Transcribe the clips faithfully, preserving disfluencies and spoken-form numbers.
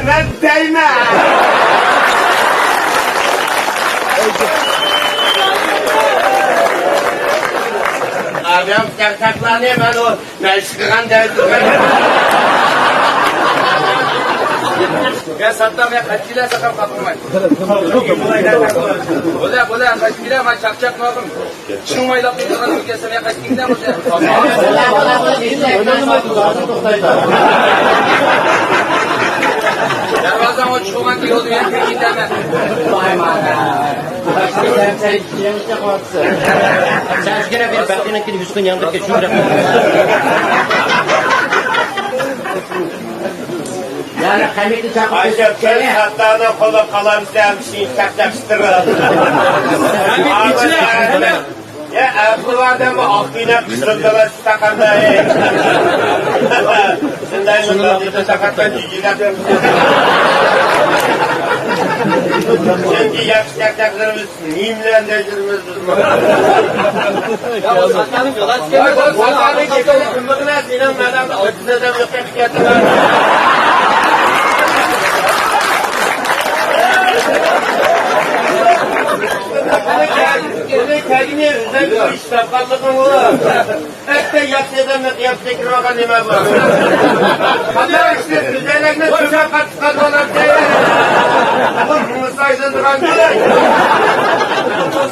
مەن دەيمەن. ئادەم چاقچاقلارنى مەن ئۇ مەشىق قىلغان دەيدۇ. يا ساتتام يا قاچىلا ساتام قاپىماي. بولا بولا قاچىلا ما چاقچاق ماقۇم. چىڭمايلاپ تۇرغان ئۆلكەسىنى قاچتىڭدا بولدى. دەرۋازاڭ ئوچۇق بولغان كېلىۋاتىدۇ، يەنە كىرىپ كېتەمەن. سەن، سەن، سەن ئىككىنچى قىلىۋاتىسەن. سەن ئىككىنە بىر بەختىنىڭ كېلىپ يۈز قىن ياندىرىپ كەت، شۇ بىر. يەنە قەمىتى چاقىپ ئاشۇ كۆز خاتانى قولى قالامسەن، شىنچاق چاقىشتۇرۇپ. يا، ئەقلى بار دەم ئاق كۆينەك قىزىل دالا تاقاندا، ئەي. شۇنداق يولدا تاقاتقان جىجىلەپ. چۈنكى ياخشى چاقچاقلىرىمىز نېمە بىلەن دەيدىمىز بىزمۇ؟ يا، ئۇ ساتانىڭ يولى ساتانىڭ كېسەللىك كىملىكىنى سېنىڭ مەنەڭدە ئاجىز ئادەم يوق دەپ كەتتىڭ. بۇنى كەگىنى ئۆزۈڭ ئىشلەپ قالدىڭمۇ؟ ئەتتە ياخشى ئادەمنى قىياپىتىگە كىرىۋالغان نېمە بۇ؟ قانداق ئىشلەپ گۈزەللىكنى تۈرمە قاتتىق قاتىۋالاتتى. بۇ نومۇس ئايلىنىدىغان گۈزەل.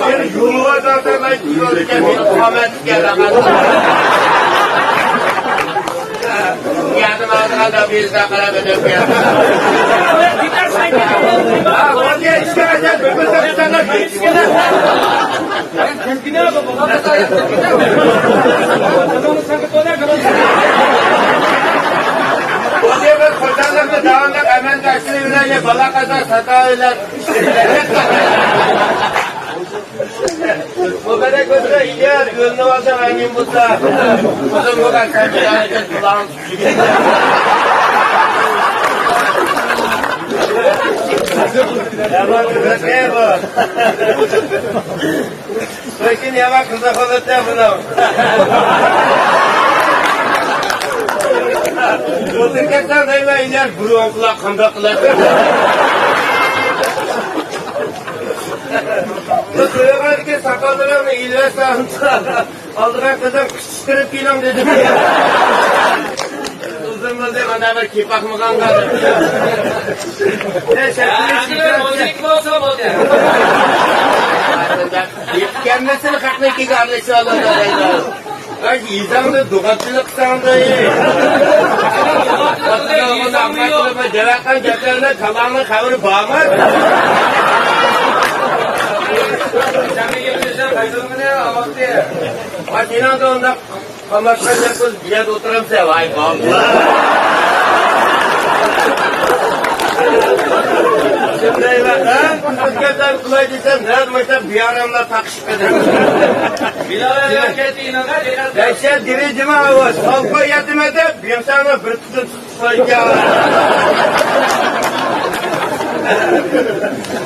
سېنى يولىغا داتارلايدۇ يولىكەن مېنى قامەتلىك يەرلەرگە. يادىم ئالدىغاندا بىزدە قاراپ ئۆتۈپ كەلدى. ھا، ھودى ئىشكەنسەن، بۈگۈن دە بىزدە بۇ يەردە خوجالىقنى داۋاملىق ئەمەلگە ئاشۇرۇۋېرەيلى، بالا-قازا ساتا ئۆيلەر. مۇبارەك بولسۇن، ئىلياس، يولۇنى ئالساڭ ئەمىن بولسا. ئۇزۇن بولغان سەن بىلەن قۇلاڭ تۈشۈپ. يامان قىزىق ئەي بۇ. لېكىن يامان قىزىق بولۇپتۇ بۇنىڭ. ئولتۇرۇپ كەتسەڭ دەيمەن، ئىلياس، بۇرۇنقىلار قانداق قىلاتتى؟ بۇ سۆيگەندىكى ساقاللىرىڭنى ئېلىۋەتسەڭ، ئالدىغا قىزىڭ قىچىشتۇرۇپ كېلىڭ دېدىم. ئۇزۇن بولدى، مانا بىر كېپەخمىغانغا. ئەمدى مۇزىكا بولسا بولدى. يېتىپ كەلمىسۇن خەقنىڭكىگە ئارىلىشىۋالىدۇ. ئاي، يېزاڭدا دوغاپچىلىق قىلساڭدا، ئەي. دەۋەتكەن گەپلەرنى كالاڭنىڭ خەۋىرى بارمۇ؟ ماشىناڭدا ئۇنداق قاماشقان گەپ قىلىپ بۇ يەردە ئولتۇرامسەن؟ ۋاي باللا! شۇندايلا، ھە؟ بىر گەپلەر قىلاي دېسەم، نەدە مۇشۇنداق بىئاراملار تاقىشىپ كەتتى. دەھشەت گىرىجىما ئاۋاز، سالقا ياتىمەن دەپ، بىڭساڭنى بىر تۇتۇپ تۇتۇپ قويغان.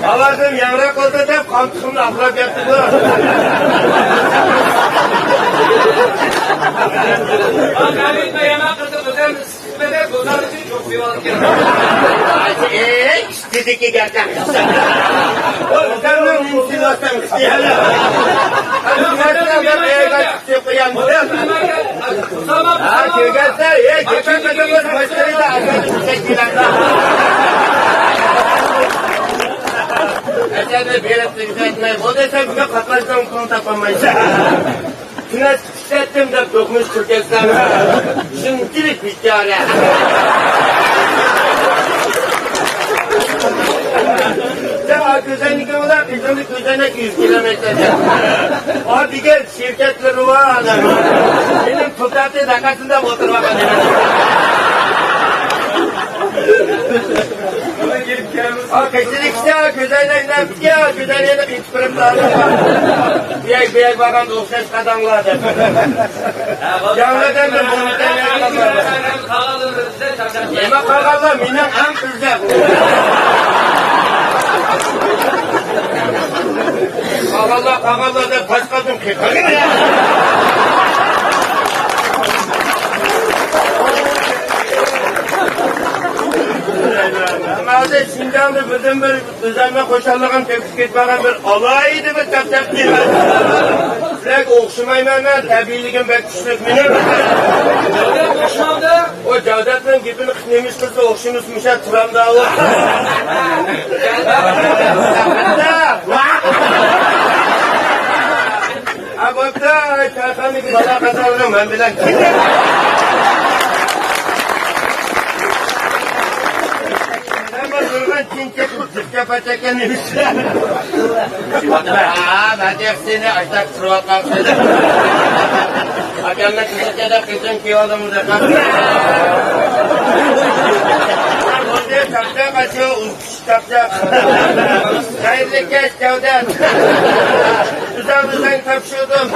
ئاۋازىم ياڭراق بولسا دەپ، قان تۇخۇمنى ئاقلاپ كەتتىمغۇ. ئاي، ئىشتىدىكى گەپلەر. ئۇ ئۆزۈمنىڭ نېمىسى بولسام ئىشتىيەلە. ھە، كۆرگەنسەن، ھە، كۆرگەنسەن، ھە، كۆرگەنسەن، مەسكىنىدە ئازادە بىر شەكىللەندى. ئەسەرنى بېرىپ تۈگىتەتمەي، بۇ دېسەم، بۈگۈن قاتناشساڭ پۇلنى تاپالمايسەن. تۈنەس ئىشلەتتىم دەپ دوقمۇش تۈركەتسەم، شۇنچىلىك بىچارە. سەن ئا كۆزەننىكىڭ بىلەن قىزىڭنى كۆزەنەك يۈز كىلومېتىر. ئا دېگەن شىركەتلىرى بار ئادەم. مېنىڭ پۇل تارتىش داكاسىندا ئولتۇرۇۋالغان ئەمەس. ئا كەچلىكسە كۆزەينەكلەر، يا كۆزەينەكنى قېتىپ بېرىپ بارىدۇ. بۇياق، بۇياق بارغاندا ئوخشاش قاداڭلار دەپ. ياڭلىدىن بىر بۇنى نېمە قالغانلار؟ مېنىڭ ئەڭ ئىززەت. قالغانلار، قالغانلار دەپ پاس قالدىم. قېقىلدىم. ھازىر شىنجاڭدا بىردىنبىر ئۆزۈمنىڭ خۇشاللىقىم تۆكۈلۈپ كېتىپ قالغان بىر ئالاھىدە بىر كەپتەر. سىلەرگە ئوخشىمايمەن مەن، تەبىئىيلىكىم بەك كۈچلۈك مېنىڭ. ئۇ جاۋدەتنىڭ گېپىنى قىلىپ نېمىش قىلسا ئوخشىمىسا مۇشۇ تۇرامدا ئۇ. ھە، بوپتۇ، چايخانىدىكى بالا قازانلىرىڭ مەن بىلەن كېتىڭ. مەن بۇ نۇرغۇن چىنچەك جىق چاپا چەككەن ئىمىش. ھا، مەن دەپ سېنى ئاشتاق تۇرۇۋاتقان سېنى. ئاكامنى قىزىقچە دەپ قېچىم كېلىۋالدىم دەپ. بولدى، چاقچاق ئاشۇ. چاقچاق. خەيرلىك كەچ، جەۋدەت. بىزەڭ، بىزەڭ تاپشۇردۇم.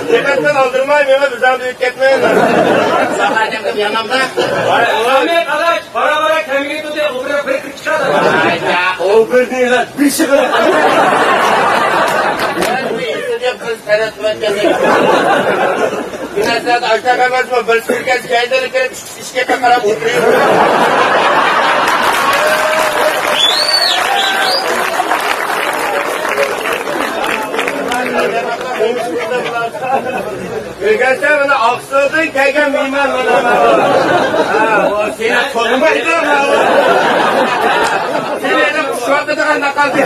دىققەتتىن ئالدىرماي، مېڭە بىزەڭدە ئۆتۈپ كەتمەيمەن. ساقاجىقىم يانامدا. ئەمەت ئالاچ، بارا-بارا كەمگە تۇتى، ئۇ بىر، بىر كىرىپ چىقىدۇ. ئۇ بىر دېگەن بېشىغا. مەن بىر ئىسىدە قىز تەرەت قىلىۋەتكەندەك. بىر نەرسىلەردە ئاشتاق ئەمەسمۇ، بىر سۈركەس كەيدىلىك كىرىپ، ئىشىككە قاراپ ئولتۇرۇپ. كۆرگەنسەن، مانا ئاقسۇدىن كەلگەن مېھمان، مانا، مانا. ھە، ئۇ سېنى تونۇمايدۇ، مانا. سېنى ئېلىپ ئۇچۇۋاتىدىغان ناقالدى.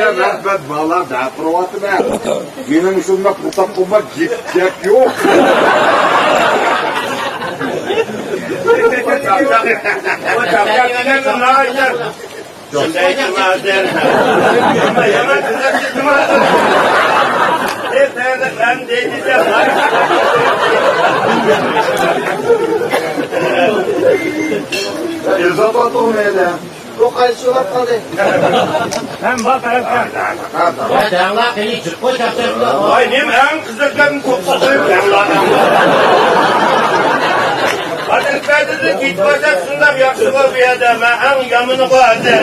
يا، مەن بالىلار دەپ تۇرۇۋاتىمەن. مېنىڭ شۇنداق پۇرسەت قىلما، گەپ، گەپ يوق. شۇنداق ئېيتما ھازىر. ئەمما يامان تۈزەتتىم ھازىر. ئېي، تەييارلىق مەن دەيدىسە بار. ئىززەت ئاتۇر مەيلى. بۇ قايسى سورات قالدى؟ ھەم بار تەرەپكە. ۋاي، دەڭلار قېنى، جىق قوي چاقچاقلا. ۋاي، نېمە ئەڭ قىزىق گەپنى توقسۇزدۇرۇپ دەڭلار. ئادەتتە كېتىپ بارساق شۇنداق ياخشىغۇ بۇ يەردە، مەن ئەڭ يامىنىغۇ ھازىر.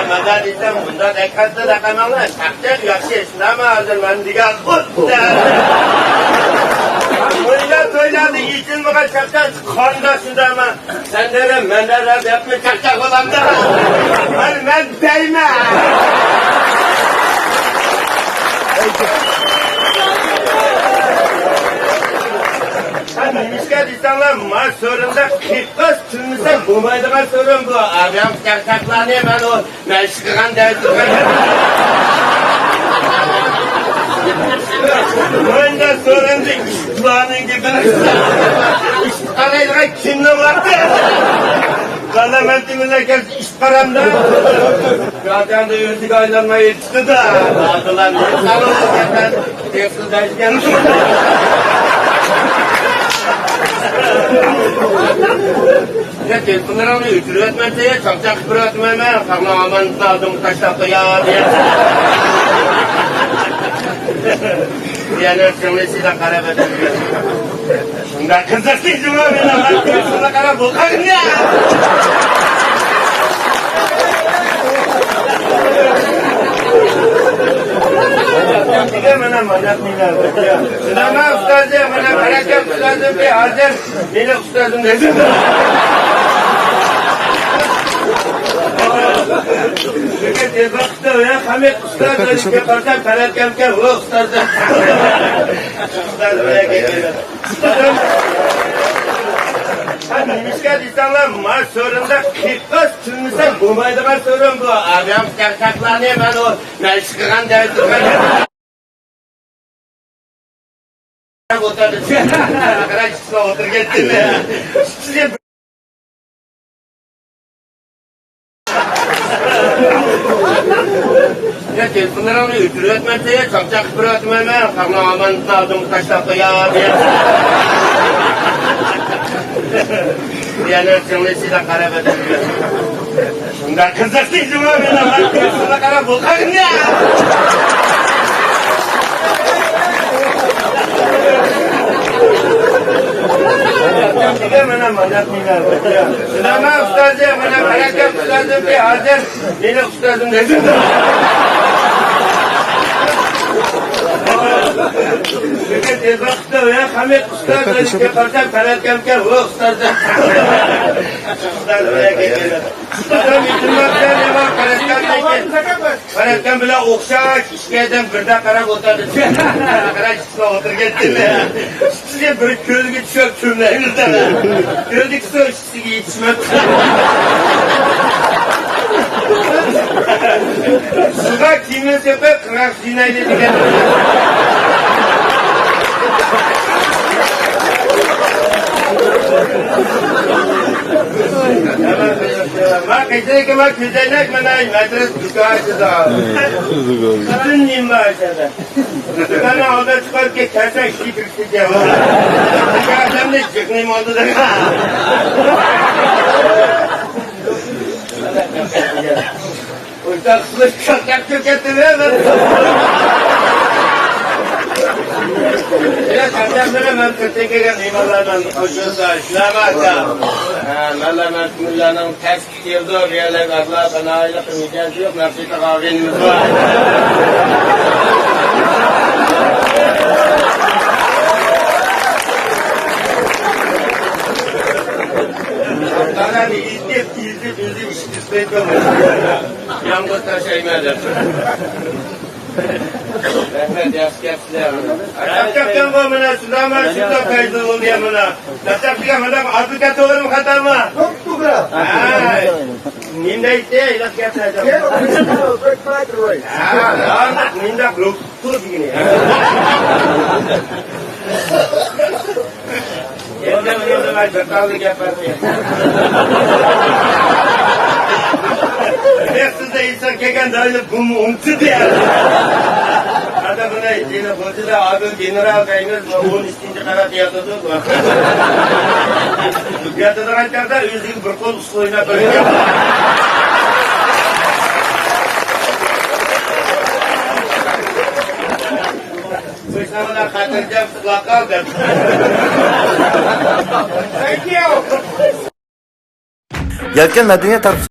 مەن دېسەم، بۇنداق دەققەتلىك دەقەمەڭلار، چاقچاق ياخشى، شۇنداقمۇ ھازىر مەن دېگەن خۇددى. مۇنداق تويلاردا ئېچىلمىغان چاقچاق قانداق شۇنداقمۇ؟ سەن دەرە، مەن دەرە دەپمۇ چاقچاق بولامدا؟ مەن، مەن دەيمەن. ھە، نېمىشقا دېسەڭلار، ما سورۇندا قىقاس كۈلمىسەك بولمايدىغان سورۇن بۇ. ئادەم چاقچاقلارنى مەن ئۇ مەشىق قىلغان دەۋېتىپ قويدۇم. مەندە سورۇندا ئىشقىلارنىڭ گېپىنى ئىشقا قارايدىغان كىمنىڭ ۋاقتى؟ بالامەن تېمىرلەر كەلسە ئىشقا قارامدا. زاتەن ئۆزىگە ئايلانماي يېتىشتى-دە. بالىلار نېمە قىلىدىكەن؟ يا، تېلېفونلىرىڭنى ئۆچۈرۈۋەتمەسە، چاقچاق قىلىپ بېرىۋاتىمەن مەن. خەقنىڭ ئامانىتىنى ئالدىمغا تاشلاپ قوياي. يەنە سىڭلىسىدا قاراپ ئۆتۈپ. شۇنداق قىزىقكى جۇما مېنىڭ تېلېفونغا قاراپ بۇ قارىنى. مانا، مانا، مانا. مانا ئۇستازىم، مانا بەرەكەت ئۇستازىم، ھازىر مېنى ئۇستازىم دېدىم. بۈگۈن تېلېفون قىپتۇ، يا، خەمىت ئۇستاز دېدىم، قارىسام بەرەكەتكەن، ۋو ئۇستاز دېدى. ئۇستاز بەرەكەت دېدى. ئۇستازىم. ھە، نېمىشقا دېسەڭلار، ما سورۇندا قىقاس كۈلمىسەك بولمايدىغان سورۇن بۇ. ئادەم چاقچاقلارنى مەن ئۇ مەشىق قىلغان دەۋېتىپ قويدۇم. يا، تېلېفونلىرىڭنى ئۆچۈرۈۋەتمەسە، چاقچاق قىلىپ بېرىۋاتىمەن مەن. خەقنىڭ ئامانىتىنى ئالدىمغا تاشلاپ قوياي. يەنە سىڭلىسىدا قاراپ ئۆتۈپ. شۇنداق قىزىقتى جۇما مېنىڭ، مانا قاراپ بۇ قارىنى. مانا، مانا، مانا. سىلەرنىڭ ئۇستازى، مانا، مەرەكە ئۇستازىمكى ھازىر مېنىڭ ئۇستازىم دېدى. بۈگۈن تېز ۋاقىتتا، يا، خەمىت ئۇستاز، ئۆيگە قارىسام، قەرەتكەمكەن، ۋو، ئۇستاز دەپ. ئۇستاز بىلەن كەلگەن. ئۇستازلار يېتىلمەپتىكەن، نېمە قاراشقان لېكىن. قاراشقان بىلەن ئوخشاش، ئىككى ئادەم بىردە قاراپ ئولتۇردى. قاراش ئىككىسى ئولتۇرغان. ئىككىسى بىر كۆزگە چۈشۈپ چۈملەيمىز دە. كۆزگە چۈشۈپ ئىككىسىگە يېتىشمەپتۇ. سۇغا كىيىمىنى سېپىپ، قىرغاق سىينايلى دېگەن. ما قېتىدىكى ما كۆزەينەك مانا مەدرەس دۇكان ئىچىدە. پۈتۈن نېمە بار ئىچىدە. دۇكاننىڭ ئالدىغا چىقىپ كەلسە ئىشىك كىرىپ كېتىدۇ. بۇ ئادەمنى جىقنىمۇ ئالدى دەپ. ئويتاقسىز چاقچاق چۆكەتتىم ھە مەن. يا چاقچاق بىلەن مەن كىرتىن كەلگەن مېھمانلارنىڭ ئويتاقسىز شۇلارما ئاكا. ھە، مەنلا مەن كۆڭۈللەرنىڭ تەس كېلىدۇ، بۇ يەرلەرگە ئاتلاپ، پاناھلىق مىجەزى يوق، نەپسىتىغا ئالغىنىمىز بار. ئاتلارنى ئېزىپ، ئېزىپ، ئۆزى ئىشقا چۈشمەيدۇ. يامغۇر تاشايمەن دەپ. رەھمەت، ياخشى گەپ سىلەر. چاقچاقتىن بۇ مانا شۇنداقمۇ، شۇنداق پەيزى بولدى يا مانا. چاقچاق دېگەن مانا ئاپىكا توغرىمۇ خاتامۇ؟ توغرا. ھەي. نېمە دەيتتى؟ ھېلىقى گەپنى ئېيتىڭ. ھە، مۇنداق روھ تۇر دېگىنى. يەنە بىر تاللا گەپ بار. سىزدە ئىنسان كەلگەن دائىم بۇمۇ ئۇنتۇدى. ئادەم بۇنى يەنە بولسا ئادىل گېنېرال دەيمىز، ئون ئۈچىنچى قەۋەتتە ياتىدۇ. ياتىدىغان چاغدا ئۆزىگە بىر قول ئۇسسۇل ئويناپ بېرىدۇ. بۇ ئىشلاردا خاتىرجەم ئۇخلاپ قال دەپ. Thank you. يەلكەن مەدەنىيەت تارقىتىش